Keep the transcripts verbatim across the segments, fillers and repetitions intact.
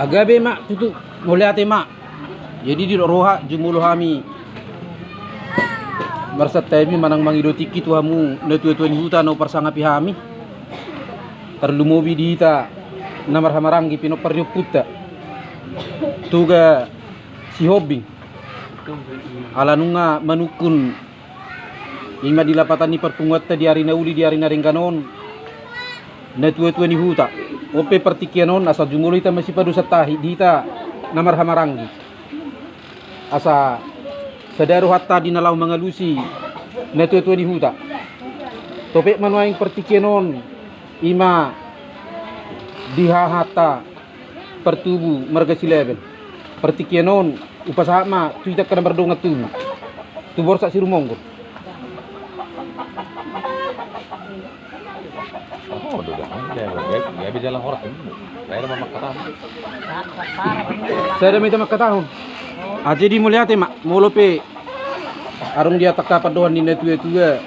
Gabe ma tutu, mauliate ma. Jadi didok roha, jumolo hami marsantabi manang mangido tingki tu hamu natuatua ni huta na huparsangapi hami. Tarlumobi di hita na marhahamaranggi pinompar ni ompunta Toga Sihombing. Ala nunga manungkun i ma di lapatan ni parpunguanta di ari na uli di ari na denggan on natuatua ni huta. On pe partingkian on asa jumolo hita masipadosan tahi di hita na marhahamaranggi. Asa sada rohanta di na laho mangalusi natuatua ni huta. Topet ma nuaeng partingkian on i ma di hahanta partubu marga Silaban. Partingkian on hupasahat ma tu hita angka na mardongan tubu tu Borsak Sirumonggur. Oh, udah, udah. Gabe, gabe jalan horas ini. Saya ada mangkatahon. Sada ma hita mangkatahon. Ah, jadi mauliate ma, molo pe adong di angka pandohan ni natuatua.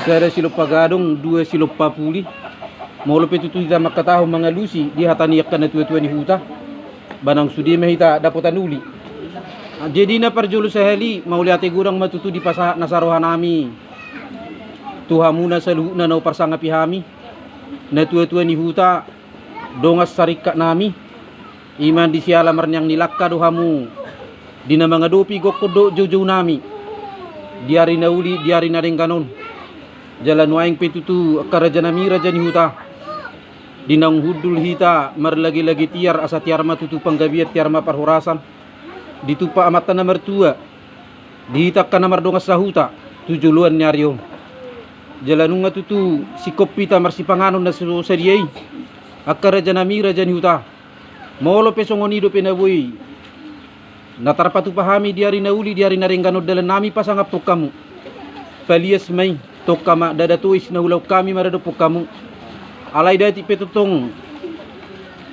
Sada silompa gadong, dua silompa puli. Molo pe tutu hita mangkatahon mangalusi di hata ni angka natuatua ni huta, ba nang sude ma hita dapotan uli. Jadi na parjolo sahali, mauliate godang ma tutu dipasahat nasa rohanami tu hamuna saluhutna na huparsangapi hami, natuatua ni huta, dongan saringkatnami. I ma di siala marniang ni langka do hamu di na mangadopi gokhon dohot joujounami di ari na uli di ari na denggan on. Jala nuaeng pe tutu angka rajanami raja ni huta, di naung hundul hita marlagelage tiar, asa tiar ma tutu panggabean, tiar ma parhorasan ditumpak Amanta na martua, di hita angka na mardongan sahuta tu joloan ni ari on. Jala nunga tutu singkop hita marsipanganon na so sadia i, angka rajanami raja ni huta. Molo pe songon i dope na boi na tarpatupa hami di ari na uli di ari na denggan on dalannami pasangaphon hamu, palias ma i, tongka ma ndada tois na hulaon hami maradophon hamu. Alai datik pe tongtong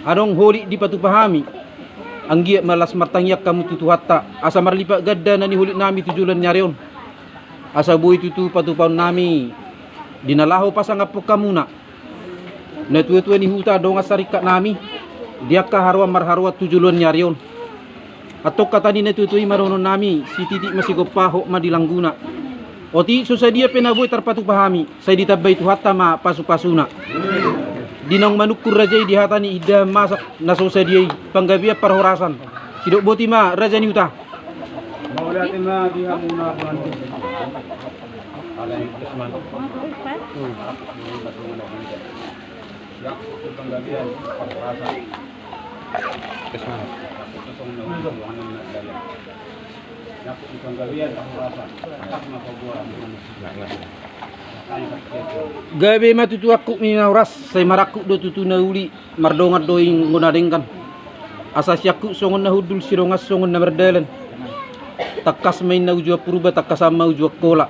adong holit dipatupa hami, anggiat ma las martangiang hamu tu Tuhanta, asa marlipat ganda na nihulitnami tu joloan ni ari on. Asa boi tutu patupaonnami di na laho pasangaphon hamuna natuatua ni huta, dongan saringkatnami, di angka haroan marharoan tu joloan ni ari on. Antong hata ni natuatua i ma dohononnami: Sititik ma sigompa, hot ma di langguna. Otik so sadia pe na boi tarpatupa hami, sai ditambai Tuhanta ma pasupasuna. Di naung manungkun raja i di hata ni indahan masak na so sadia i, panggabean parhorasan, sidok boti ma raja ni huta. Mauliate ma di hamuna. Gabe ma tutu angkup ni na horas, sai marangkup do tutu na uli, mardongan do i anggo na denggan. Asa siangkup songon na hundul, sidongan songon na mardalan. Tangkas ma inna uju Purba, tangkasan ma uju Angkola.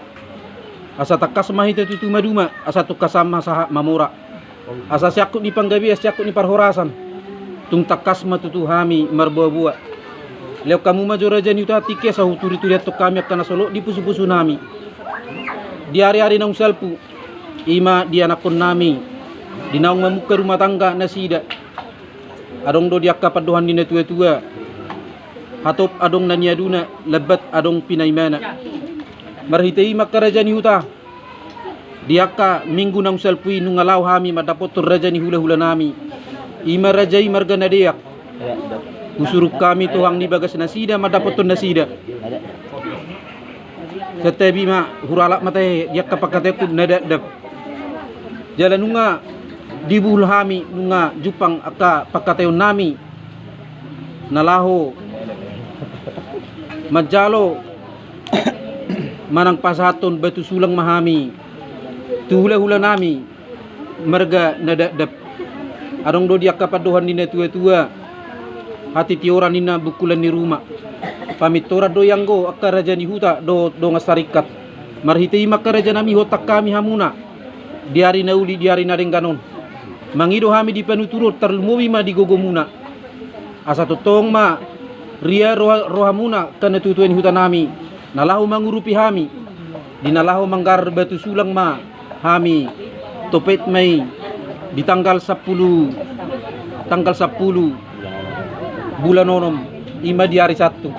Asa tangkas ma hita tutu maduma, asa tungkasan ma sahat mamora. Asa siangkup ni panggabean, siangkup ni parhorasan, tung tangkas ma tutu hami marboaboa. Lehon hamu ma jo raja ni huta tingki asa huturiturianhon hami angka na solot di pusupusunami. Di ariari naung salpu, i ma di anakkonnami, di naung mamungka rumah tangga nasida. Adong do di angka pandohan ni natuatua: Hatop adong na niaduna, lambat adong pinaimana. Marhite i ma angka raja ni huta, di angka minggu naung salpu i nunga laho hami mandapothon raja ni hulahulanami, i ma raja i marga Nadeak. Husurung hami tohang ni bagas nasida mandapothon nasida. Santabi ma, huralap ma tahe di angka pangkataionku na dakdanak. Jala nunga dibuhul hami, nunga jumpang angka pangkataionnami na laho manjalo manang pasahathon batu sulang ma hami tu hulahulanami marga Nadapdap. Adong do di angka pandohan ni natuatua: Hatitioran ninna bungkulan ni ruma. Pamintoran do i anggo angka raja ni huta dohot dongan saringkat. Marhite i ma angka rajanami, huontak hami hamuna di ari na uli di ari na denggan on. Mangido hami di panuturon, tarlumobi ma di gogomuna. Asa tongtong ma ria roha, rohamuna angka natuatua ni hutanami na laho mangurupi hami, di na laho manggarar batu sulang ma hami. Topet ma i di tanggal sampulu Tanggal sampulu bulan onom, i ma di ari Sabtu.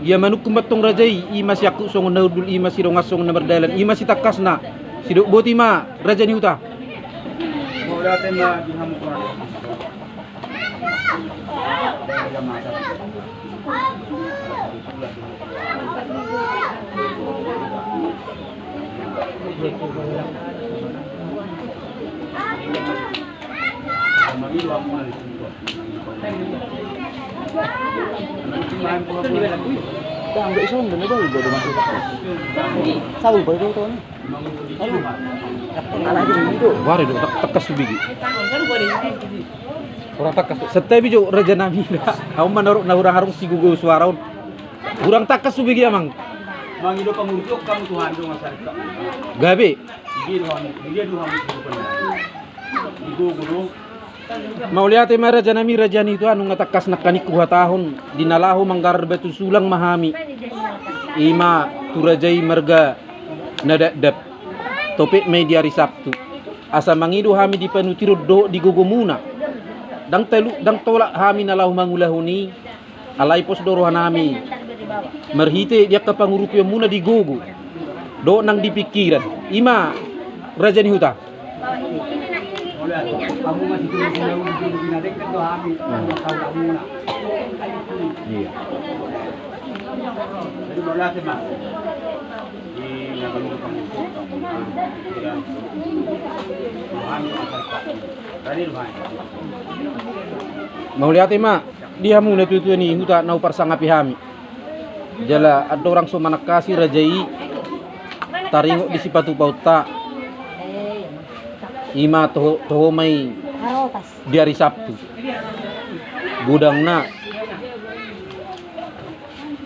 Ia manungkun mantong raja i, i ma siangkup songon na hundul, i ma sidongan songon na mardalan, i ma sitangkasna. Sidok boti ma, raja ni huta. Wari do, tak-, tangkas subigi. Orang tangkas. Santabi jo, raja nami. Au ma na hurang adong sigogo suara on. Hurang tangkas subigi, amang. Mangido pangurpion hamu tu hami do, Mas Arif. Gabe. Dia do hamu, dia do hamu. Di gogo do. Mauliate ma, raja nami, raja ni huta, nunga tangkas nangkaning huhatahon, di na laho manggarar batu sulang ma hami. I ma tu raja i marga Nadapdap. Topet ma i di ari Sabtu. Asa mangido hami di panutiron dohot di gogomuna. Ndang talu-, ndang tolap hami na laho mangulahon i. Alai pos do rohanami marhite di angka pangurupionmuna di gogo dohot nang di pingkiran. I ma, raja ni huta. Iya. Mauliate ma di hamu natuatua ni huta na huparsangapi hami. Jala andorang so manangkasi raja i, taringot di sipatupaonta, i ma toho, toho ma i di ari Sabtu. Godangna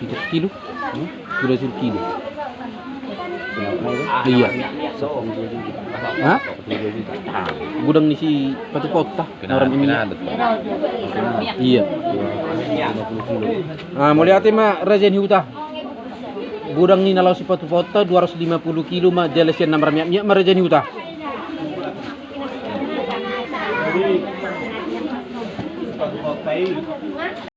pitu kilo. Hmm? Sudah satu kilo. Iya. Hah? Godang ni sipatupaonta. Iya. Ah, mauliate ma, raja ni huta. Godang ni na laho sipatupaonta dua ratus lima puluh kilo ma, jala sian na marmiakmiak ma, raja ni huta.